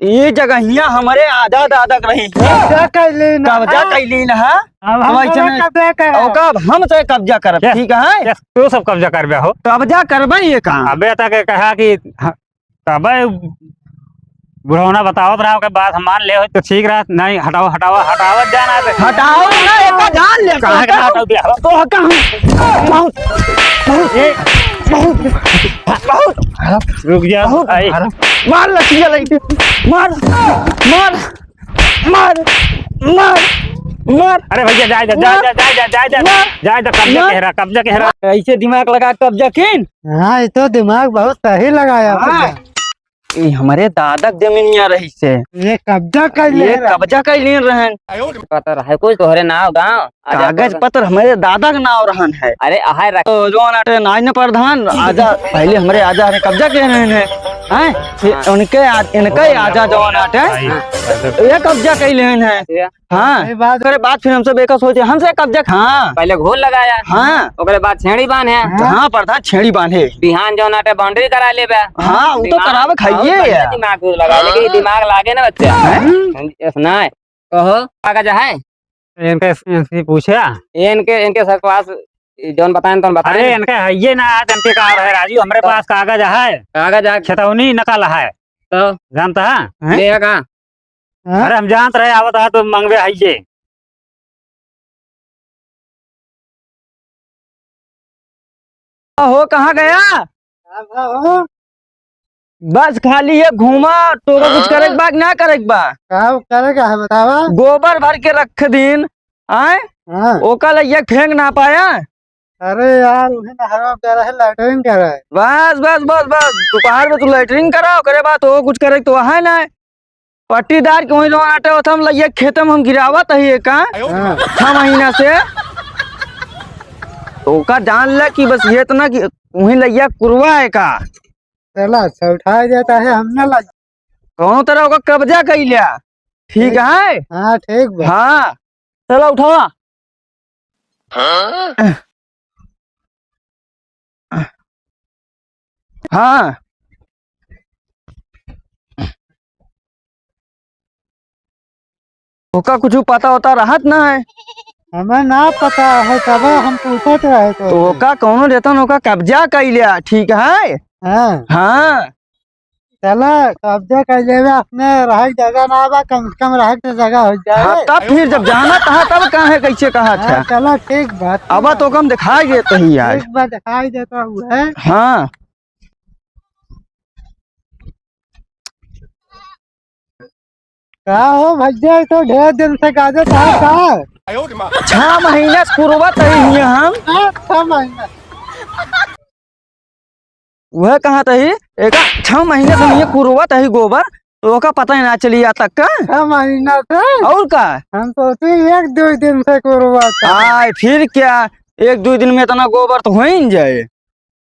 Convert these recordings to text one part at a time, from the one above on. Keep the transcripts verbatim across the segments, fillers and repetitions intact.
ये जगहिया हमरे आजा दादा के रही। कब्जा कैली ना। कब्जा कैली ना, हाँ? अब हम तो ऐसे कब्जा करब। ओका अब हम से कब्जा करब, क्या? ठीक है? क्या? तू सब कब्जा करबे हो? कब्जा करबे ये काम। अबे तक कहा कि हाँ, तबे बुढ़ौना बतावत रहा, ओके बात हम मान ले हो तो ठीक रहा। नहीं, हटाओ, हटाओ, हटावत जाना है। हटाओ ना, एका जान ले। काहे के ना हटाओ दिया? तो कहाँ? बहुत, बहुत, ए। बहुत, बहुत। रुक जा, बहुत आई। मार लठिया लइके। मार, मार, मार, मार, मार। अरे भैया, जाए दे, जाए मार। दे, जाए दे, जाए दे। मार। जाए दे, कब्जा मार। केहरा, कब्जा केहरा। ऐसे दिमाग लगा कब्जा किन? हाँ, ये तो दिमाग बहुत सही लगाया हाँ। आपने। ई हमरे दादा के जमीनिया रही से। ये कब्जा कर ले ये रहा। कब्जा कर लिए रहन। पता रहे कुछ तोहरे नाव गाँव? आजा कागज पता। पत्र हमरे दादा के नाव रहन है। अरे आहे रख। तो जौन आटे नाई न प्रधान, आजा, पहले हमरे आजा रे कब्जा के रहन है। हैं? फिर हाँ। उनके आ-, इनके आजा जौन आटे, हाँ। ये कब्जा कर लेन है। ये हाँ, ये बात ओकरे बाद फिर हमसे बेकस हो जाए, हमसे कब्जा, हाँ। पहले घोल लगाया। हाँ। ओकरे बाद छेड़ी बांधे। हाँ, प्रधान छेड़ी बांधे। बिहान जौन आटे boundary करा लेबे। हाँ, वो तो दिमाग, करावे खाइए बहुत बढ़िया यार। दिमाग लगा, लेकिन ये दिमाग लागे ना बच्चा। हैं? ऐसा ना है। कहो, कागज है? इनके, इनसे पूछा? ये इनके, इनके सब पास जौन बताएं, तौन बताएं। अरे, इनके है ये ना, आज इनके का है राजू, हमरे तो पास कागज है। कागज है। खेतौनी नकल है। तो? जानता है? हैं? ले का? हाँ? अरे, हम जानत रहे, आवत है तो मंगवे है ये। हो, कहाँ गया? का बा हो? बस खाली ये घूमा, तोको कुछ हाँ? करे के बा कि ना करे के बा? का करे के है, बतावा? गोबर भर के रख दिन, आए? हाँ। ओका लइया फेंक ना पाया? अरे यार, उहे नहरवा पे रहे, latrine करे। बस, बस, बस, बस, दोपहर में तू latrine करा, ओकरे बाद तो कुछ करे के तो है ना। पट्टीदार के वहीं जौन आटे होत हम लइया खेते में हम गिरावत ही एका। हाँ। छह महीना से। तो ओका जान ले कि बस ये इतना कि वहीं लइया कुरवा है का। चला, अच्छा उठाया जाता है, हम ना ला। कौनो तरह ओका कब्जा कर लिया। ठीक ठीक। है? हाँ, ठीक बा। हाँ। चला उठावा। हाँ? हाँ। ओका कुछ पता होता रहत ना है। हमें ना पता है, तब हम पूछत रहे तो। तो ओका कौनो देतन ओका कब्जा कर लिया, ठीक है? हाँ। हाँ। चला, कब्जा कर लेवे, अपने रहे के जगह ना बा, कम से कम रहे के जगह हो जाए। हाँ, तब फिर जब जाना कहा, तब कहाँ है, कैसे कहा हाँ, था? चला, ठीक बात। अब तो कम दिखाई देत ही आज। एक बार दिखाई देता हुआ है। हाँ। का हो भैया, तो ढेर दिन से गाजत है का? छह महीना से कुरवत ही हम। हाँ, छह महीना। वह कहा तही, एका छह महीने से नहीं कुरवत ही गोबर, तो ओका पता ही ना चली आज तक का। छह महीना से? और का? हम सोचे एक दो दिन से कुरवत है। आय, फिर क्या, एक दो दिन में इतना गोबर तो हो ही न जाए।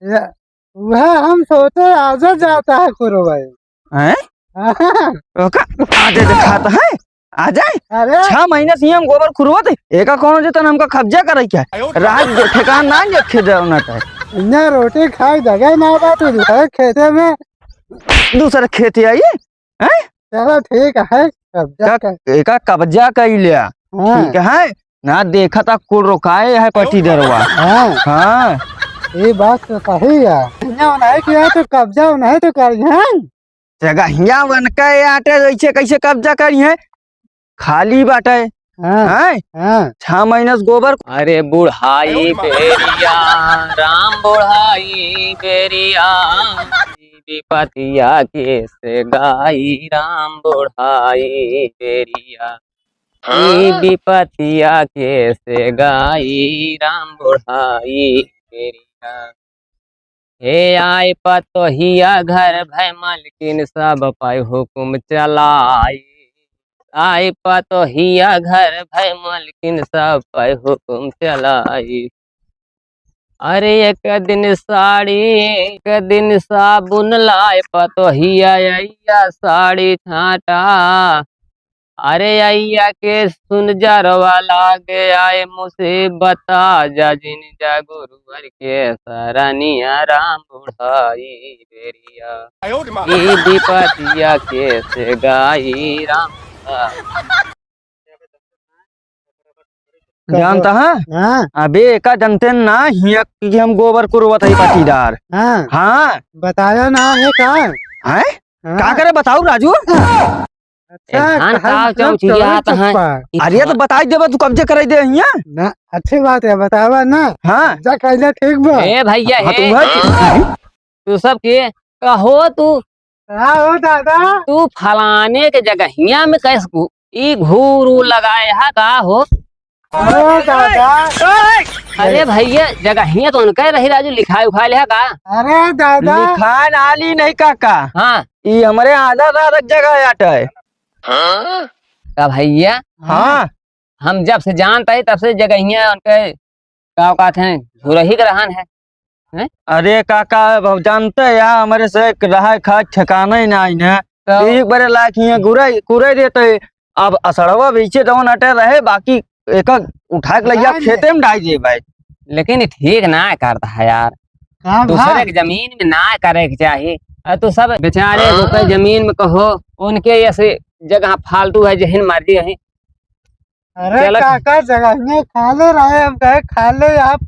या, वह हम सोचे आज जाता है कुरवाई। हैं? हाँ। ओका आज दिखाता है। आ जाए। अरे। छह महीने से हम गोबर खुरवत है, एका कौनो जतन हमका कब्जा करे क्या? राज ठेकान ना ये खेत जाना था। इन्हें रोटी खाए जगह ना बा, तो दूसरे खेते में। दूसरे खेते आई, हैं? चलो ठीक है, कब्जा का, कर। एका कब्जा कर लिया। हाँ। ठीक है, ना देखा था कुल रोकाए है पट्टीदरवा। हाँ। हाँ। ये बात तो सही है। इन्हें उन्हें किया तो कब्जा उन्हें तो कर, हैं? जगहिया उनके आटे, जैसे कैसे कब्जा करी है, खाली बाटे। हाँ, हैं? हाँ। छह महीने से गोबर। अरे बुढ़ाई बेरिया, राम बुढ़ाई बेरिया, विपतिया के से गाई राम बुढ़ाई बेरिया, ई विपतिया के से गाई राम बुढ़ाई बेरिया। हे आए पतोहिया घर भय मलकिन सब पाए हुकुम चलाई। आए पतोहिया घर भय मलकिन सब पाए हुकुम चलाई। अरे एक दिन साड़ी, एक दिन साबुन लाए पतोहिया, अइया साड़ी छाटा। अरे अइया के सुन जरवा लागे आए मुसीबत, आ जा जिन जा गुरुवर के सरनिया राम बुढ़ाई बेरिया। आयो रे माँ। ई विपतिया के से गाई राम। जानता है? हाँ। अबे एका जनते ना हिया कि हम गोबर कुरवत है पट्टीदार। हाँ। हाँ। बताया ना है का? हैं? हाँ। का करे बताऊ राजू? अच्छा, ए, धान कहाँ का से चौचिया सब आता है? चुप्पा? अरे तो बताई देबा, तू कब्जे कराई दे हिया। ना, अच्छी बात है, बतावा ना। हाँ। जा कइला ठीक बा। ए भइया, हाँ, ए, तू है। तू सब के कहो तू। का हो दादा? तू फलाने के जगहिया में कैसे घू-, ई घूर ऊ लगाए हा का हो? अरे दादा। अरे भइया, जगहिया तो उनके रही राजू, लिखाए उखाए ले हा का? अरे दादा। लिखाए नाली नहीं काका। हाँ। ई हमरे आधा आधा जगह आटे। का भइया? हाँ। हम जब से जानत ही तब से जगहिया उनके का कहत हैं, झुरही के रहन है। हैं? अरे काका, अब जानते हैं, हमरे से एक रहा खाए ठिकाना ही नाहीं है। तो एक बारे लायक हियाँ गुरई, कुरई देते, अब असड़वा बीचे जौन अटे रहे, बाकी एक उठा के लइया खेते में डाई दे भाई। लेकिन ई ठीक ना करत है यार, का भा? दूसरे के जमीन में ना करे के चाही। अरे तू सब बेचारे हाँ। रुपए जमीन में कहो, उनके ऐसे जगह फालतू है, जहिन मर्जी है। अरे चलो। काका, जगहिया खाले रहे, हम कहे खाले आप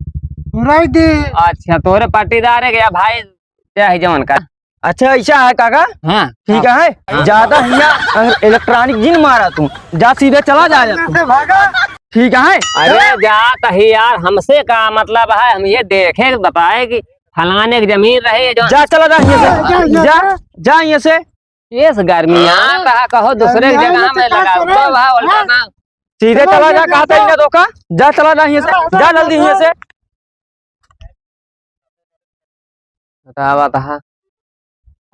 पुराई दी। अच्छा, तोरे पट्टीदार है क्या भाई? क्या है जवन का? अच्छा, ऐसा है काका? हाँ। ठीक है, ज्यादा हिया electronic जिन मारा तू, जा सीधे चला जा, जा तू। से भागा। ठीक है? अरे जा तही यार, हमसे का मतलब है, हम ये देखे बताए कि फलाने की जमीन रही है जो जा, चला जा हियाँ से। जा, जा। जा, जा हियाँ से। इस गर्मी हाँ? आता है, कहो दूसरे की गर्मी जगह में में तो लगा, का करें? उल्टा हाँ? ना। सीधे चलो, चला जा, ये कहा था जा। इनका धोखा? जा, चला जा हियाँ से, हाँ, जा हाँ, जल्दी हियाँ हाँ। से। बतावा तहा।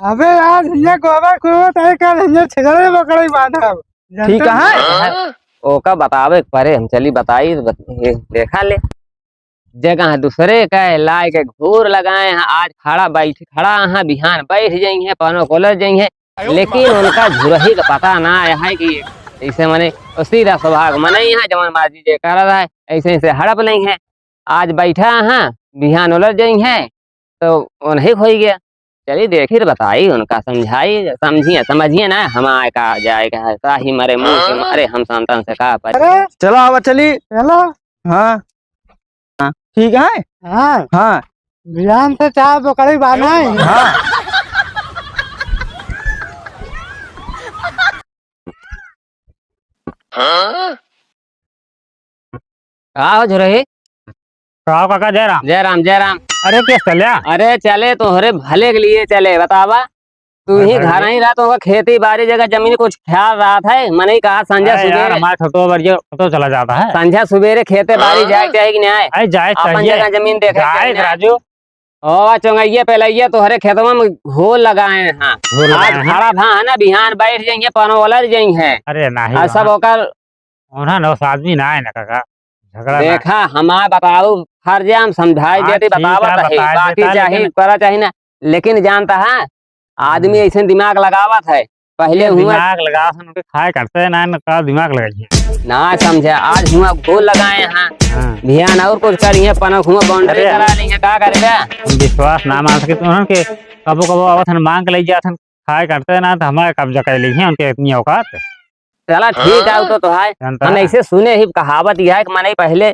अबे यार, हियाँ गोबर कुरवत है, कल हियाँ छिगड़े बकड़े बांधब। ठीक है? हाँ? ओका बतावे के परे, हम चली बताई, बत-, ये देखा ले। जगह दूसरे का लाए के घूर लगाए हैं, आज खड़ा बैठ, खड़ा हैं, बिहान बैठ जइहैं, पनो कोलर जइहैं, लेकिन उनका झुरही का पता ना है कि ऐसे मने सीधा स्वभाव मनई है, जवन मर्जी जे कर रहा है, ऐसे ऐसे हड़प नहीं है। आज बैठा हैं, बिहान उलर जइहैं, तो उन्हीं होई गया। चली देखी तो बताई उनका, समझाई, समझिए, समझिए ना, हम आए का जाए का है, साही मरे मुंह के मारे, हम संतन से का पाई। अरे चलो, आवा चली। चलो। हाँ। हाँ, ठीक है? हाँ। हाँ। बिहान से चार बोकड़ी बान्हा है। हाँ। का हो झुरही? का हो काका, जय राम। जय राम, जय राम। अरे, केस चल्या? अरे, चले तोहरे भले के लिए चले, बतावा। तू ही अरे, घर ही रहा, तो खेती बारी जगह जमीन कुछ ख्याल रहत है, मनई कहा संझा अरे यार, सुबेरे। हमारे छोटो बड़िया तो चला जाता है। संझा सुबेरे खेते बारी हाँ। जाए के चाही कि नहीं आए? अरे, जाए अपन चाहिए। जगह जमीन देखे के जाए चाही ना। राजू। ओ, चोंगइया पेलइया तोहरे खेतवा में घोल लगाए हैं। घोल लगाए आज हैं। खड़ा भा है ना, बिहान बैठ जइहैं, पनोलर जइहैं। अरे, नहीं आ, सब बा। ओकर उन्हें ना, उस आदमी ना आए ना काका, झगड़ा ना। देखा, हमार बताऊ फर्ज है, हम समझाई हाँ, देती, ठीक बतावत है, है, बताई बाकी देता, चाही, लेकिन करा चाही ना, लेकिन जानता है, आदमी हम्म। ऐसे दिमाग लगावत है, पहले ये हुआ दिमाग लगावत है, उनके खाए करते हैं ना, ना का दिमाग लगाइए। ना समझे, आज हुआ घोल लगाए हैं, हाँ। ध्यान और कुछ करिए, पनक हुआ boundary अरे। करा लेंगे, का करेगा? हम विश्वास ना मान सके, तो उन्होंने के कबो कबो आवत हन, मांग के ले जात हन, खाए करते हैं ना, तो हमारे कब्जा कर ली है उनके इतनी औकात। चला ठीक है, उ तो, तो है। जानता हम है। ऐसे सुने ही कहावत यह है कि मनई पहले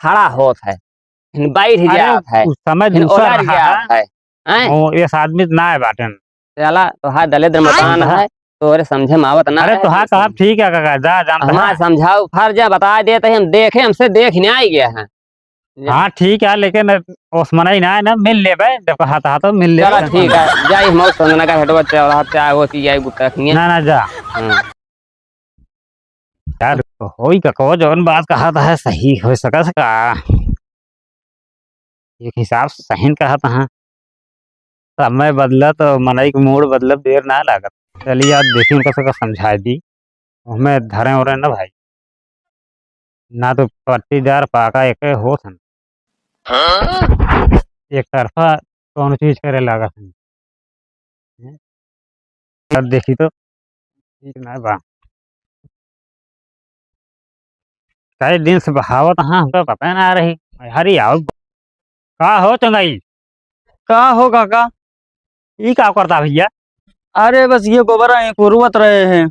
खड़ा होत है, फिर बैठ अरे, जात है, उस समय फिर दूसरा ओलर रहा जात है। है। हैं? वो इस आदमी तो ना है बाटन। चला, तो है दलिद्र मकान हाँ। है, तोरे समझे में आवत ना अरे, है, तो हाँ, तो कहा समझ। ठीक है काका, जा, जानता हमार है। समझाऊ फर्ज है, बता देते हैं, हम देखे, हमसे देख नहीं आई गया है। जा। हाँ, ठीक है, लेकिन ओसमनई ना है ना, मिल लेबे, जब हाथ हाथ मिल लेबे। चला, ठीक है, जाई हम संजना का हेटवा चौराहा पे आए होती, जाई गुप्ता खिए। ना, ना, जा। हाँ। यार, होई का को, जौन बात कहत है, सही हो सकत है का? एक हिसाब से सही कहत है। समय बदलत, मनई के मूड बदलत देर ना लागत। चलिए, आज देखी उनका सबका समझाई दी। हमें धरे उरे ना भाई, ना तो पट्टीदार पाका एक होत हन। हाँ? एक तरफा कौन चीज करे लागत हन। हैं? अब देखी तो ठीक ना बा। कई दिन से बहावत हाँ, हमका पता ना रही। हरी आओ, का हो चंगाई? का हो काका? ई का करता भैया? अरे बस ये गोबरा एक उर्वत रहे हैं।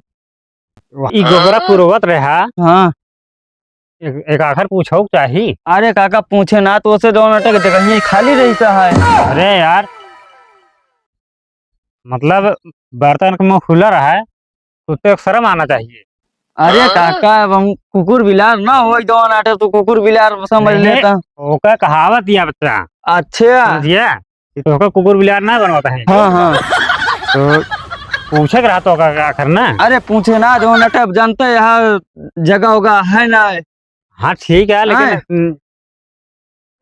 वाह। ई गोबरा पुरवत रहा। हाँ। एक, एक आखर पूछो चाही। अरे काका पूछे ना, तो उसे दोनों अटक देखिए खाली रही का है। अरे यार, मतलब बर्तन के मुंह खुला रहा है, कुत्ते को शर्म आना चाहिए। अरे काका, अब हम कुकुर बिलार ना हो, दोनों अटे तो कुकुर बिलार समझ नहीं, लेता। ओका कहावत या बच्चा। अच्छा। समझिया? कि तोहका कुकुर बिलार ना बनवत है। हाँ, हाँ। तो पूछे के रहा तो का, का करना? अरे पूछे ना, जो नटप जानते हैं, यहाँ जगह होगा है ना। हाँ, ठीक है, लेकिन, हाँ। हम्म।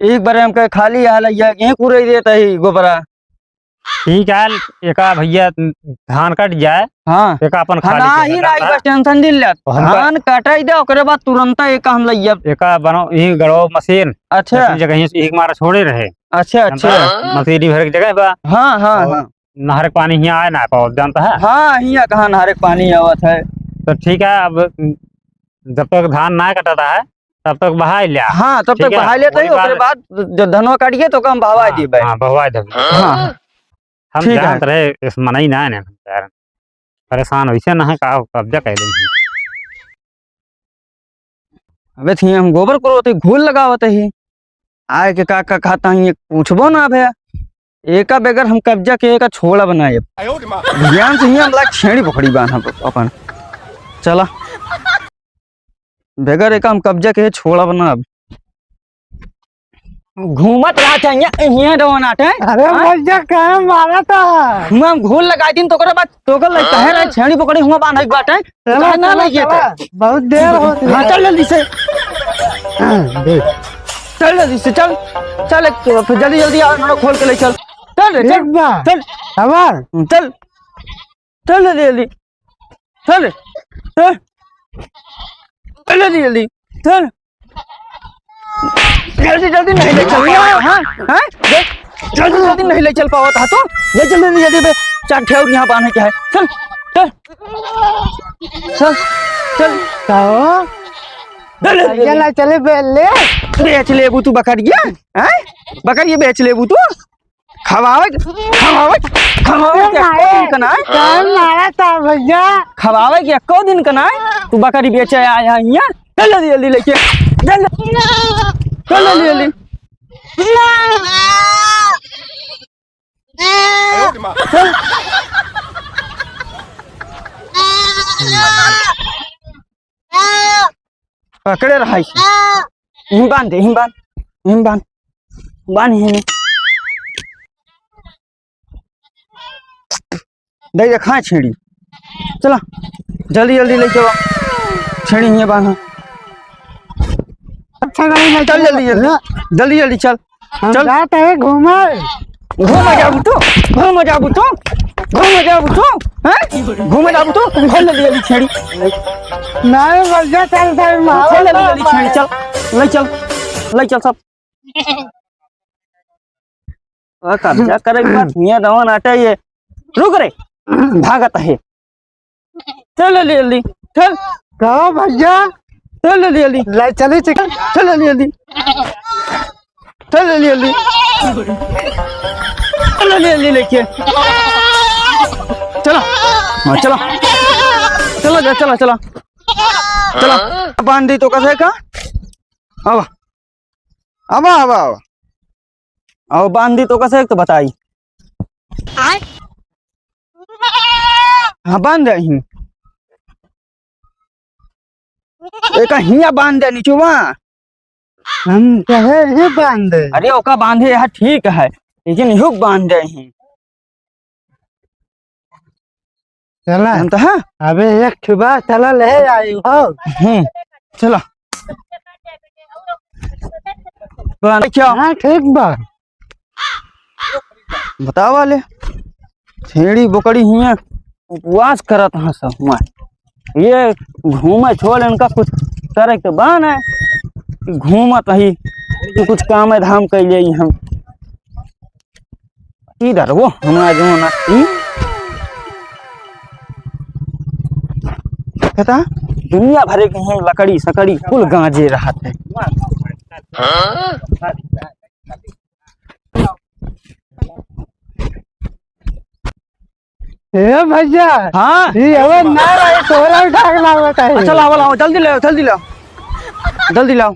एक बार हमके खाली हाल ये यहीं कुरई देता ही गोबरा। ठीक है, एका भैया धान कट जाए, हाँ। एका अपन हाँ, खाली ना, छोड़ ही देता ना, है। बस tension दिन ले। तो हमका धान कटाई दे, ओकरे बाद तुरंत एका हम लइया। एका बनाओ, यहीं गड़ो मशीन। अच्छा। अपनी जगह ही एक मारा छोड़े रहे। अच्छा, अच्छा। मशीन ही भर के जगह बा। हाँ, हाँ, और हाँ। नहर के पानी हियाँ आए ना पावत, जानता है? हाँ, हियाँ कहाँ नहर के पानी आवत है? तो ठीक है, अब जब तक धान ना कटता है, तब तक बहाई लिया। हाँ, तब तक ठीक है? बहाई लेते ही, वही ओकरे बात। बाद जब धनवा काटिए तो कम बहवाई हाँ, दिए भाई। हाँ, बहवाई दे। हाँ, हाँ। हम ठीक है। जानत रहे, इस मनई ना है ना, यार। परेशान वैसे ना है, का कब्जा कर लेंगे। अबे थी हम गोबर करो तो घोल लगावत ही। आए के का, का खाता ही, पूछबो ना अबे। एका बगैर हम कब्जा के एका छोड़ा बनाए। ध्यान से ही हम लाग छेड़ी पकड़ी बान हम अपन। चला। बगैर एका हम कब्जा के छोड़ा बनाब। घूमत रहा था हियाँ, हियाँ रहो नाटे। अरे हाँ? भैया, काहे मारा था? हुआँ हम घोल लगाई दिन, तोकरे बाद तोकर लई कहे रहे, छेड़ी पकड़ी हुआँ बांधे के बाटे। चला, काहे ना चला, लइके चला। थे? बहुत देर होत है। हाँ, चल जल्दी से। हाँ, देख। चल जल्दी से, चल। चल, एक, फिर जल्दी, जल्दी आओ, हम लोग खोल के ले चल। चल रे, चल। ठीक बा। चल। हमार। चल। चल जल्दी, जल्दी। चल, चल। चल जल्दी, जल्दी। चल। जल्दी, जल्दी नहीं ले चल पावत, हाँ? हाँ? देख, जल्दी, जल्दी नहीं ले चल पावत, हाँ तो? ले चल जल्दी, जल्दी बे। चार ठे और यहाँ बांधे के है। चल, चल। चल, चल। का हो? चल, चल, चल। चल, चले बे ले। बेच लेबू तू बकरिया, हैं? बकरिया बेच लेबू तू? खवावे, खवावे, खवावे अरे के मारे, कौन कनाए? कौन मारा था भैया? खवावे के एको दिन कनाए? तू बकरी बेचे आया हियाँ? चल जल्दी, जल्दी लेके। चल, चल जल्दी, जल्दी। चल। पकड़े रहा इसे। हिम बांध दे, हिम बांध, हिम बांध, बांध हिम। दे दे, खाए छेड़ी। चला, जल्दी जल्दी लेके आओ। छेड़ी हियाँ बांधा। अच्छा नहीं, नहीं चल जल्दी जल्दी, हाँ। जल्दी जल्दी चल। हम चल। जात है घूमे। घूमे जाबू तू, घूमे जाबू तू, घूमे जाबू तू, हैं? घूमे जाबू तू, खोल ले जल्दी छेड़ी। नहीं, बस जा, चल, चल, मार। खोल ले जल्दी छेड़ी, चल, ले चल, ले चल सब। आ, कब्जा करे के बाद हियाँ दवन आटा ये। रुक रे, भागत है। चल जल्दी, जल्दी, चल। का भैया? चल जल्दी, जल्दी। ले चली चिकन। चल जल्दी, जल्दी। चल जल्दी, जल्दी। चल जल्दी, जल्दी लेके। चला। हाँ, चला। चला जा, चला, चला। चला। बांध दी तो कैसे का? आवा। आवा, आवा, आवा। आओ, बांध दी तो कैसे एक तो बताई। आय? हाँ, बांध दे ही। एक हिया बांध दे, निचुआ। हम कहे ही बांध दे। अरे, ओका बांधे यहाँ ठीक है, लेकिन हुक बांध दे ही। चला। जानता है? अबे एक ठो बा, चला ले आई हो। हम्म, चला। तो आने क्या? हाँ, ठीक बा। बतावा ले। छेड़ी बोकड़ी हियाँ उपवास करत हाँ सब हुआँ। ये घूमे छोड़ इनका कुछ करे के बा ना। घूमत ही तो कुछ काम धाम कर ले हम। इधर वो हमरा जो ना ई कहता, दुनिया भरे के हैं लकड़ी सकड़ी, कुल गांजे रहत है। ए भैया, हाँ? ये हवा ना रहे, तोरा उठा के लावत है। अच्छा, लाओ, लाओ, जल्दी लाओ, जल्दी लाओ, जल्दी लाओ।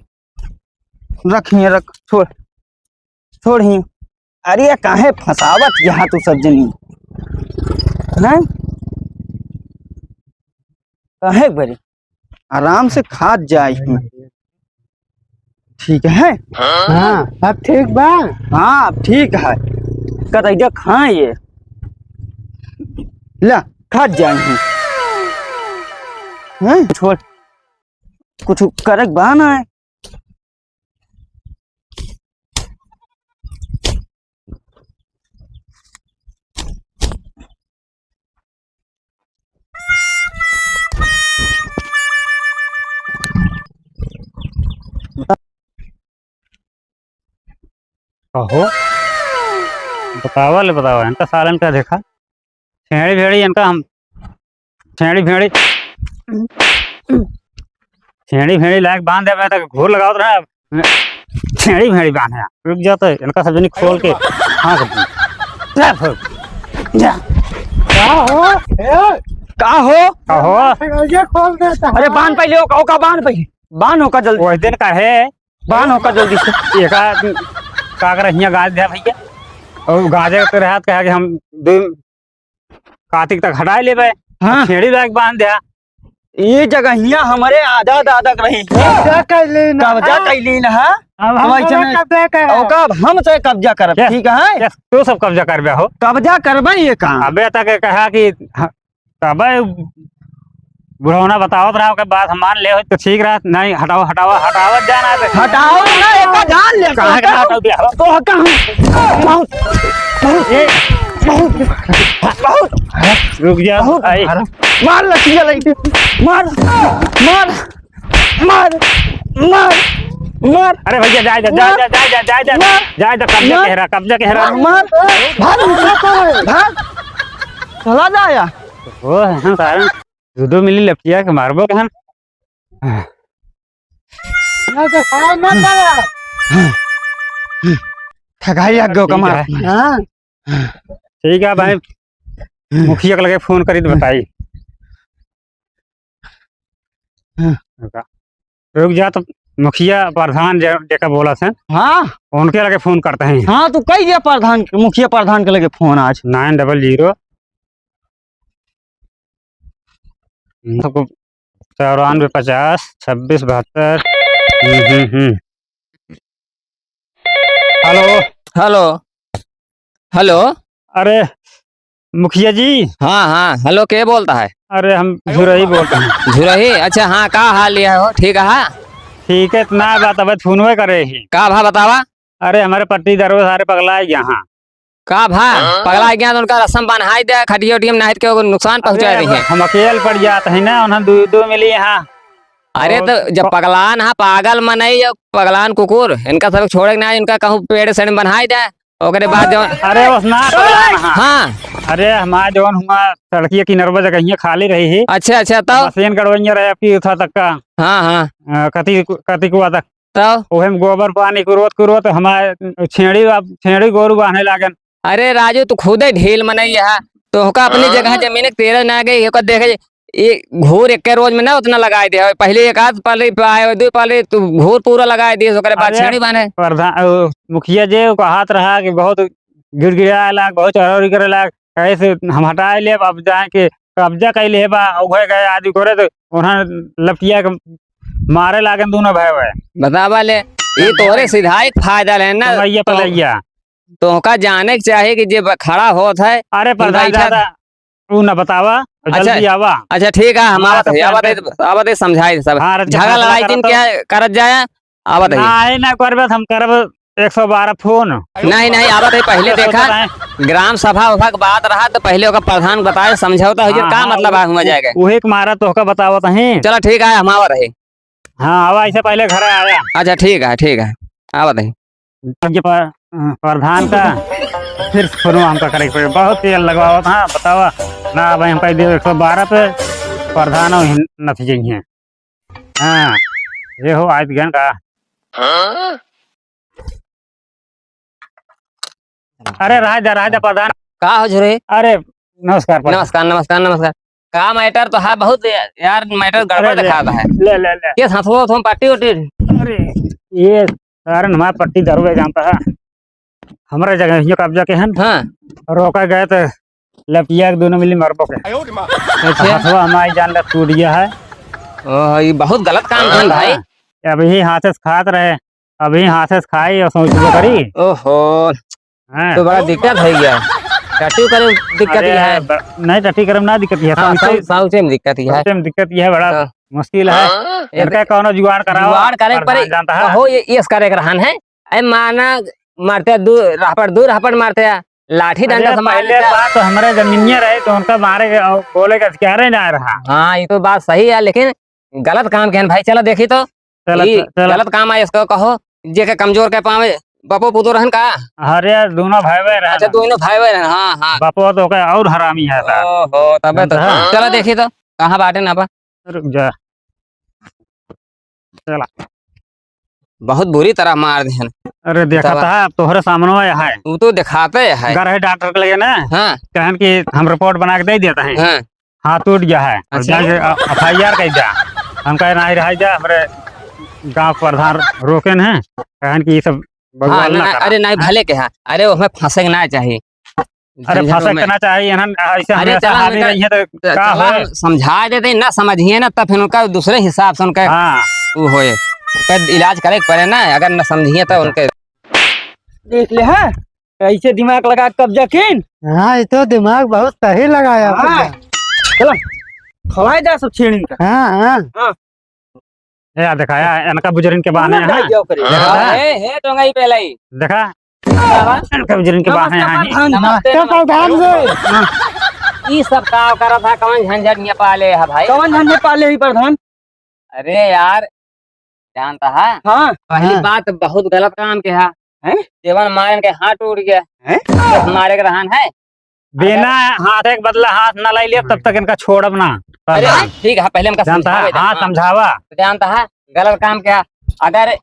रख हियाँ, रख, छोड़, छोड़ हियाँ। अरे, काहे फंसावत यहाँ तू सब जनी? हैं? काहे बरे? आराम से खात जाए ही। ठीक है? हाँ, अब ठीक बा? हाँ, अब ठीक है। कतैया खाए ये। ला, खात जाए ही। हैं? छोड़। कुछ करे के बा ना है। कहो, बतावा ले बतावा, इनका सालन का देखा। छेड़ी भेड़ी इनका हम, छेड़ी भेड़ी, छेड़ी भेड़ी लायक बांध देबे तक घूर लगावत रहा। छेड़ी भेड़ी बांध है, रुक जाते इनका सब जनी खोल के। हाँ, सब जनी। जा, भाग। जा। का हो? ए, का हो? का हो? ये खोल देता। अरे बांध पहले, ओका, ओका बांध पहले। बांध ओका जल्दी। वही दिन का है। बांध ओका जल्दी से। एका का कर हियां गाज दिया भैया। और गाजे के रहत कहा कि हम दो कार्तिक तक हटाए लेबे। हाँ। छेड़ी लायक बांध दिया। ये जगहिया हमरे आधा दादा के रही। कब्जा कैली ना। कब्जा कैली ना, हाँ? अब हम वैसे तोरा नहीं। कब्जा करब। ओका अब हम से कब्जा करब, yes, ठीक है? Yes, तू सब कब्जा करबे हो। कब्जा करबे ये काम। अबे तक कहा कि, हाँ, अबे बुढ़ौना बतावत रहा, ओकर बात हम मान ले, तो ठीक रहा। नहीं, हटाओ, हटाओ, हटावत जाना है। हटाओ ना, एका जान ले। कहाँ के हटाओ बे? तो कहाँ? बहुत, बहुत, ए। बहुत, बहुत। रुक जा, बहुत आई। मार। मार लठिया लइके। मार, मार, मार, मार, मार। अरे भैया, जाए दे, जाए मार। दे, जाए दे, जाए दे। मार। जाए दे, कब्जा मार। केहरा, कब्जा केहरा। मार, मार। भाग, भाग। चला जा यार। वो है सारा। दो दो मिली लपटिया के मारबो कहन। ना तो खाए मत लगा। ठगाई आ गयो कमाल। ठीक है। हाँ। ठीक है भाई, मुखिया के लगे फोन करी तो बताई। रुक जा, तो मुखिया प्रधान जे, जेका बोला से, हाँ। उनके लगे फोन करते हैं। हाँ, तो कही दिया प्रधान, मुखिया प्रधान के लगे फोन आज। नाइन डबल जीरो। सबको चौरानवे पचास छब्बीस बहत्तर। हम्म, हम्म, हम्म। हेलो। हेलो। हेलो। अरे, मुखिया जी। हाँ, हाँ, हेलो, के बोलता है? अरे, हम झुरही बोलते हैं। झुरही? अच्छा, हाँ, का हाल है हो? ठीक है? ठीक है, इतना बात अब फोनवे करे ही। का भा बतावा? अरे, हमारे पट्टीदार सारे पगला गया। हाँ। का भा? हाँ? पगला गया तो उनका रस्म बन्हाई दे, खटिया उटिया में नाहित के ओकर नुकसान पहुँचा अरे, रही है। हम अकेल पड़ जात है ना, उन्हें दो, दो मिली यहाँ। अरे और तो जब प- पगलान हा, पागल मनई, जब पगलान कुकुर, इनका सब छोड़े के ना, इनका कहूँ पेड़ से बन्हाई दे, ओकरे बाद जो अरे उस ना पगलान हा। हाँ। अरे हमारे जवन हुआ सड़किया किनरवा जगहिया खाली रही है। अच्छा, अच्छा, तब? मशीन गड़वैया रहे आपकी उठा तक का। हाँ, हाँ। अ, कति, कति कुआ तक। तब? ओहे में गोबर पानी कुरवत कुरवत हमारे छेड़ी, अब छेड़ी गोरू बांधे लागन। अरे राजू, तू खुदे ढील मनई है, तोहका अपनी हाँ। जगह जमीन के तेरे ना गई, ओकर देखे, ये घूर एक रोज में ना उतना लगाए दे। पहले एक आध पाली पाए, दो पाली, तू घूर पूरा लगाए दिए, ओकरे बाद अरे छेड़ी बांधे। प्रधान, ओ, मुखिया जी को हाथ रहा कि बहुत गिड़गिड़ाए लाग, बहुत चरौरी करे लाग, कैसे हम हटाए ले, अब जाए के कब्जा कैले बा, उघे गए आज करे तो उन्हें लपटिया के मारे लागन दोनों भाई भाई। बतावा ले, ये तोरे सीधा एक फायदा लेना। कमैया तो, पलैया। तोहका जाने के चाही कि जे ब-, खड़ा होत है, अरे प्रधान बैठा दादा, तू ना बतावा, अच्छा, जल्दी आवा। अच्छा, ठीक है, हम हाँ, आवत तो है, आवत है, आवत है, समझाई सब। हाँ, अरे झगड़ा लड़ाई करत जिन हो। क्या करत जाया, आवत है। ना, ये ना करबे, हम करब एक सौ बारह फोन। नहीं, नहीं, आवत है, पहले अरे, देखा, सोचत है। ग्राम सभा उभा के बात रहा, तो पहले ओकर प्रधान बताए, समझौता हो जाए, हाँ, का हाँ, मतलब वो, आ हुआ जाएगा। वही के मारा तोहका बतावत है। चलो, ठीक है, हम आवत है। हाँ, आवा, ऐसे पहले घर आया। अच्छा, ठीक है, ठीक है, आवत है। अब ये पर-, प्रधान का फिर से फोन हमका करे के पड़े, बहुत तेल लगवावत। हाँ, बतावा ना, भाई हम कह दिए एक सौ बारह पे, प्रधान और हिन-, नथ जइहे। हाँ, ये हो आज गन का। हाँ? अरे रहा जा, रहा जा प्रधान। का हो झुरे? अरे नमस्कार प्रधान। नमस्कार, नमस्कार, नमस्कार। का matter तो है बहुत या-, यार, matter गड़बड़ अरे ले, दिखाता है। ले, ले, ले। केस हंसुआ तो हम पट्टी उट्टी। अरे ये सारन हमार पट्टी दारू है जानता है। हमरे जगह हियो कब्जा के हन। हाँ। रोका गए तो लपिया के दोनों मिली मरबो के। अच्छा। हथवा हमारी जान ले टूट गया है। ओह, ये बहुत गलत काम है भाई। हाँ। अभी हाथे से खात रहे, अभी हाथे से खाई और सोचबो करी। ओहो। हाँ। तो बड़ा दिक्कत हो गया। टट्टी करे दिक्कत अरे ये है। ब-, नहीं, टट्टी करे में ना दिक्कत ये है, हाँ, समझे? सौ, सौ से में दिक्कत ये है। सौ से में दिक्कत ये है, बड़ा हाँ। मुश्किल है। हाँ। इनका कौनो जुगाड़ कराओ, जुगाड़ करे प्रधान पड़े। जानता है। कहो ये, ये करे के रहन है। ए, माना मारते दू रहपड़, दू रहपड़ मारते हैं, लाठी डंडा अरे, से मार पहले लेते हैं। बात तो हमरे जमीनिया रहे तो उनका मारे के और बोले के अधिकारे ना रहा। हाँ, ये तो बात सही है, लेकिन गलत काम के हन भाई। चला देखी तो, चला, ई चला। गलत काम है, इसको कहो, जे के कमजोर के पावे, बापो पुतो रहन का? अरे, दोनों भाई भाई रहन। अच्छा, दोनों भाई भाई रहन, हाँ, हाँ। बापो तो ओके और हरामी है साहब। ओहो, तबे तो। हाँ। चला देखी तो, कहाँ बाटे ना बा? रुक जा। चला। बहुत बुरी तरह मार देहन। अरे देखा बतावा। था, अब तोहरे सामने है। तू तो दिखाते है। गए रहे डॉक्टर के लगे ना, हाँ। कहन कि हम रिपोर्ट बना के दे देता है। हाँ। हाथ टूट गया है। और अच्छा। जाके, अ, FIR कर दिया। हम कहे, "नहीं रहा जा, हमरे गांव के प्रधान रोके हैं, कहन कि ये सब बगवाल हाँ, ना ना, करा।" अरे नहीं, भले के हाँ। अरे, ओमे फंसे के ना चाहिए। अरे, झंझट फंसे में। के ना चाहिए, इन्हन ऐसे अरे, हमेशा चला, हावी उनका रही है तो त-, का चला, होए? समझा देते, ना समझिए ना, तब फिर उनका दूसरे हिसाब से उनका हाँ। वो होए। उनका इलाज करे के पड़े ना, अगर ना समझिए तो उनके। देख ले, हाँ, कैसे दिमाग लगा के कब्जा किन? हाँ, ये तो दिमाग बहुत सही लगाया हाँ। आपने। चलो, खवाए जा सब छेड़िन का। हाँ, हाँ। हाँ। ए, आ देखा, या, इनका बुजुर्गन के बहाने ना है। भाई, क्या करे? देखा? हे, हे, टोंगाई पे लाई। देखा? बाबा। इनका बुजुर्गन के बहाने नमस्कार है। प्रधान। नमस्ते, नमस्कार नमस्ते। प्रधान जी। हाँ। ई सब का करत है, कौन झंझट में पाले है भाई? कौन झंझट पाले है प्रधान? अरे यार, जानता है? हाँ। पहली हाँ। बात बहुत गलत काम के है। हैं? जेवन मारन के हाथ टूट गया। हैं? तो मारे के रहन है। बिना अगर हाथ एक बदला हाथ ना लाई लिया, तब तक इनका छोड़ब ना। अरे, प्रधान। ठीक है, पहले हमका जानता है? समझावे दे। हाँ, हाँ। समझावा। तो जानता है, गलत काम क्या? अगर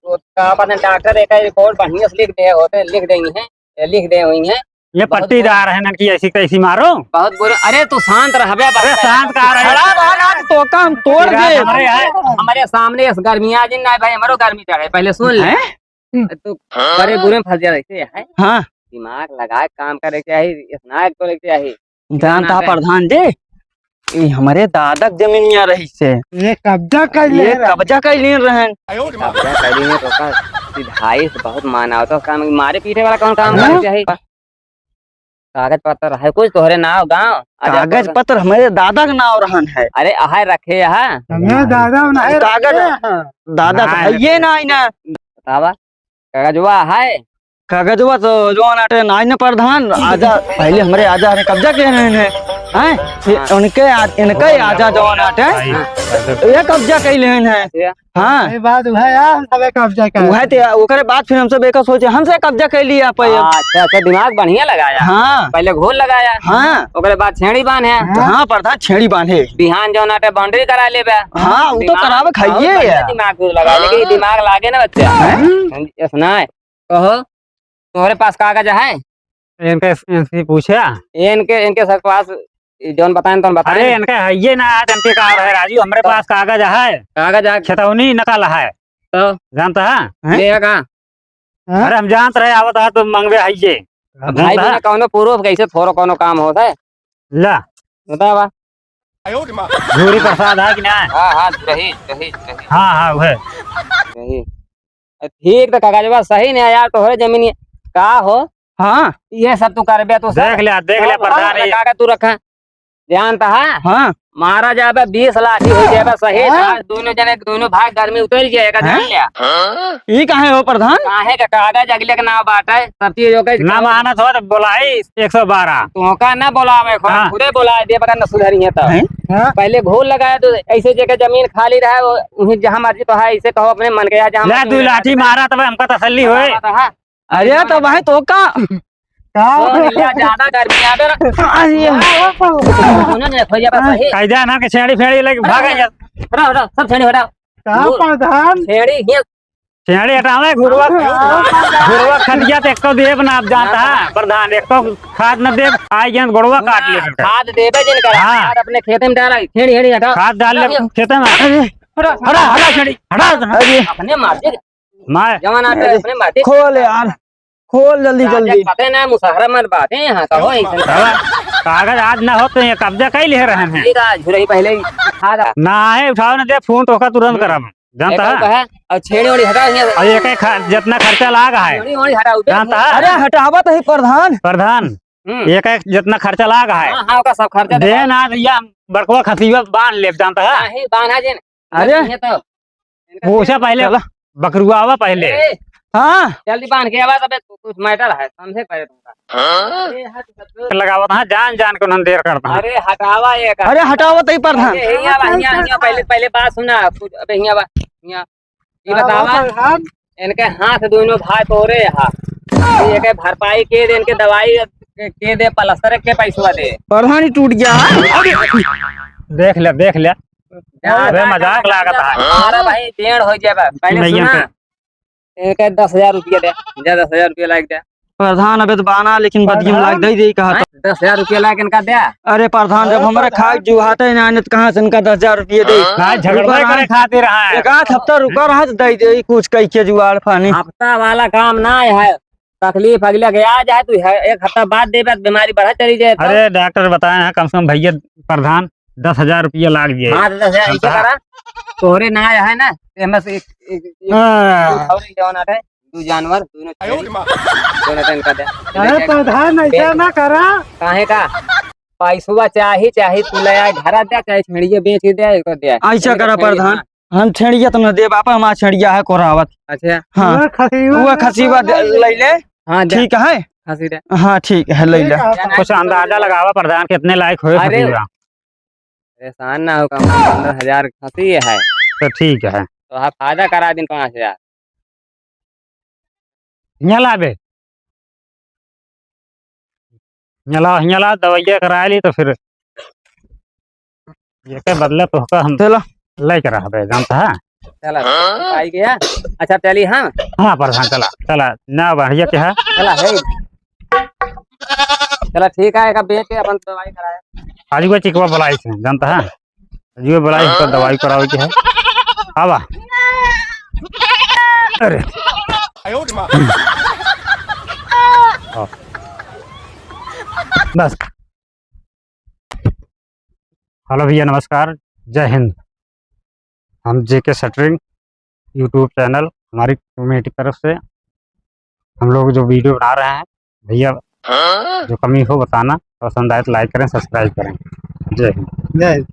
वो का पता डॉक्टर एक रिपोर्ट बढ़िया से लिख दे होते, लिख देंगे हैं, ये लिख दे हुई हैं। ये बहुत पट्टीदार है ना कि ऐसी तैसी मारो। बहुत बुरे। अरे, तू शांत रहबे, अरे, शांत का रहे? खड़ा रहा ना, तो काम तोड़ दे। हमारे यहाँ हमारे सामने इस गर्मी आ जिन ना भाई, हमारो गर्मी चढ़े, पहले सुन ले। हैं? तू बड़े बुरे में फंस जा रहे है। हाँ। दिमाग लगा के काम करे के चाही, इतना एक तो लेके चाही। जानता है प्रधान जी, ये हमारे दादा के जमीनिया रही से। ये कब्जा कर ले ये रहा। कब्जा कर ले रहन। कब्जा कर ले तो का सिधाई से बहुत माना होता है, काम मारे पीटे वाला कौन काम हाँ? करे के चाही? कागज पत्र है कुछ तोहरे नाव गाँव? अच्छा, कागज तो पत्र हमारे दादा के नाव रहन है। अरे, अहै रखे है। हमारे दादा ना है कागज रखे हैं। दादा का हाँ, है ये ना, ना। बतावा, कागजवा है? कागजवा तो जौन आटे ना, ना प्रधान, आजा, पहले हमरे आजा ने कब्जा किए रहन है। हैं? ये हाँ। उनके आ-, इनके आजा जौन आटे, हाँ। ये कब्जा कर लेन है। अच्छा। हाँ। ये बात वह है, हम सबे कब्जा कर वह ते, ओकरे बाद फिर हमसे बेकस हो जाए, हमसे कब्जा कर लिया आप ये। अच्छा, अच्छा, दिमाग बढ़िया लगाया। हाँ। पहले घोल लगाया। हाँ। ओकरे बाद छेड़ी बांधे। हाँ। हाँ, प्रधान, छेड़ी बांधे। बिहान जौन आटे boundary करा लेबे। हाँ, वो तो दिमाग करावे खाइए बहुत बढ़िया यार। दिमाग घोल लगा, लेकिन ये दिमाग लागे ना बच्चा। हैं? ऐसा ना है। कहो, तोहरे पास कागज है? इनके, इनसे पूछा? इनके, इनके सर पास जौन बताएं, तौन बताएं। अरे, इनके है ये ना, आज इनके का है, राजू, हमरे तो पास कागज है। कागज है। खेतौनी नकल है। तो? जानता है? हैं? ले का? हाँ? अरे, हम जानत रहे, आवत है तो मंगवे है ये। अब भाई जानता है? बिना कौनो proof कैसे थोड़ो कौनो काम होता है? ला। बतावा। झूरी प्रसाद है कि ना? हाँ, हाँ, रही, रही, रही। हाँ, हाँ, वह। रही। ठीक तो कागजवा सही नहीं यार, तोहरे जमीन ये का हो? हाँ। ये सब तू करबे तो सब। देख ले, देख ले, हाँ, प्रधान हाँ, ये। कागज तू रखा। जानता है? हाँ। मारा जाबे, बीस लाठी हो जाबे, सही हाँ। है। दोनों जने, दोनों भाई गर्मी उतर जाएगा, जान हैं? लिया। ई काहे हो प्रधान? काहे का कागज अगले के नाम बाटे, सब चीज हो गई। ना मानत हो तो बोलाई एक सौ बारह। तोहका ना बोलावे, खुद हाँ। खुदे बोला दे, बता न सुधरी है तो। हैं? हाँ। पहले घोल लगाया तो ऐसे जगह जमीन खाली रहे, वो उहीं जहाँ मर्जी तो है, ऐसे कहो अपने मन के यहाँ जहाँ ले मर्जी दुई हो। लाठी मारा तब हमका तसल्ली होए। हाँ, हाँ। अरे तो भाई तो का? का? कौन लिया ज्यादा गर्मी आ गया? अरे। उन्होंने खोजा बस वही। कायदा ना के छेड़ी फेड़ी लेके भाग गया। हटाओ, हटाओ, सब छेड़ी हटाओ। कहाँ प्रधान? छेड़ी हियाँ। छेड़ी हटावे, घुरवा, हाँ। घुरवा खटिया तो एको देब ना, आप जानता है, प्रधान, एको खाद न देब, आई गेंद गोड़वा काट ले। खाद देबे जिन करा, हाँ। खाद अपने खेते में डाला, छेड़ी, छेड़ी हटाओ। खाद डाल ले हटाओ। खेते में। अरे, हटा, हटा, हटा, छेड़ी, हटा। अरे। अपने मर्जी। मैं जवान आदमी अरे, अपने माथे खोल यार, खोल जल्दी, कागज जल्दी। पते ना, मुसहरा मत बाटे यहाँ का हो, ऐसन का। बाबा, कागज आज ना हो तो ये कब्जा कई ले रहे हैं। ठीक है, झुरही पहले ही खा जा। ना है, उठाओ ना दे, फोन तो का तुरंत हम्म। करब। जानता एक है? और कहा, और छेड़ी ओड़ी हटा यहाँ से। और एक एक खा-, जितना खर्चा लाग है। छेड़ी ओड़ी हटा, उधर जानता है? अरे हटावत है प्रधान। प्रधान, हम्म। एक एक जितना खर्चा लाग है। हाँ, हाँ, ओका सब खर्चा दे दे। ना, या बड़कवा खसीवा बांध ले, जानता है? हाँ, ही बांधा जे। अरे। ये तो पूछा पहले, चला। बकरुआवा पहले। ए, हाँ। जल्दी बांध के आवा, तबे कुछ matter है, समझे पहले तुमका। हाँ? ए, हट, हट। लगावत, हाँ, जान, जान के उन्हन देर करता है। अरे, हटावा ये का। अरे, हटावा तई प्रधान। ए, हियाँ बा, हियाँ, हियाँ, पहले, पहले बात सुना, कुछ, अबे, हियाँ बा, हियाँ। ये हाँ, बतावा, प्रधान। इनके हाथ दोनों भाई तोरे हा। ये के भरपाई के दे, इनके दवाई के, के दे, प्लास्टर के पैसवा दे। प्रधान ही टूट गया है। देख ले, देख ले। जा, अबे जा, मजाक जा, लागत जा, है। अरे भाई, डेढ़ हो जाए बा। पहले नहीं, सुना, इनके इनके दस हजार रुपया दे, जा दस हजार रुपया लाइक दे। प्रधान, अबे तो बाना, लेकिन बदियम लाइक दे दे कहा तो। हाँ, दस हजार रुपया लाइक इनका दे। अरे प्रधान, जब हमरे खाए जुहाते ना आने तो कहाँ से इनका दस हजार रुपया दे? हाँ, झगड़वा करे खातिर है। एक आध हफ्ता रुका रहा तो दे दे कुछ कह के जुआड़ पानी। हफ्ता वाला काम ना है, तकलीफ अगले के आ जाए तो है, एक हफ्ता बाद देबे तो बीमारी बढ़ा चली जाए तो। अरे डॉक्टर बताए हैं, कम से कम भैया प्रधान दस हजार रुपया लाग जाए। हाँ, तो दस हजार ऐसे करा, तोहरे ना है ना, तो हमें से एक, एक, एक, हाँ। दो और जवान आटे, दो जानवर, दोनों छेड़ी, दोनों तन का दे। अरे प्रधान, ऐसा ना करा। काहे का? पैसवा चाही, चाही तू ले आए, घर आ जा, चाहे छेड़िए बेच के दे, एक तो दे। ऐसा करा प्रधान, हाँ। हम छेड़िया तो न देब, आप हमार छेड़िया है कोरावत। अच्छा। हाँ। वो खसीवा वो ना खसीवा दे, ले ले। हाँ, दे। ठीक है। खसी दे। हाँ, ठीक है, ले ले। ठीक है। कुछ अंदाजा लगावा प्रधान, कितने लायक होए अरे, खसीवा? परेशान ना हो, कम से कम पन्द्रह हजार खसी है। तो ठीक है। तो हाँ, फायदा करा दिन पाँच हजार। हियाँ ला बे। हियाँ ला, हियाँ ला, दवाइया करा ली तो फिर एके बदले तोहका हम चलो। लेके रहबे, जानता है? चला, हाँ? आई गया। अच्छा, चली, हाँ? हाँ, प्रधान, चला, चला, ना बढ़िया के है। चला, हे। चला, ठीक है, एक बेच के अपन दवाई कराए। आज वो चिकवा बुलाई से, जानता है? आज वो बुलाई, हाँ? दवाई करावे के है। आवा। अरे। हाँ। बस। हेलो भैया, नमस्कार, जय हिंद। हम जेके शटरिंग YouTube चैनल, हमारी कमेटी की तरफ से हम लोग जो वीडियो बना रहे हैं, भैया जो कमी हो बताना, पसंद आए तो लाइक करें, सब्सक्राइब करें। जय हिंद। जय हिंद।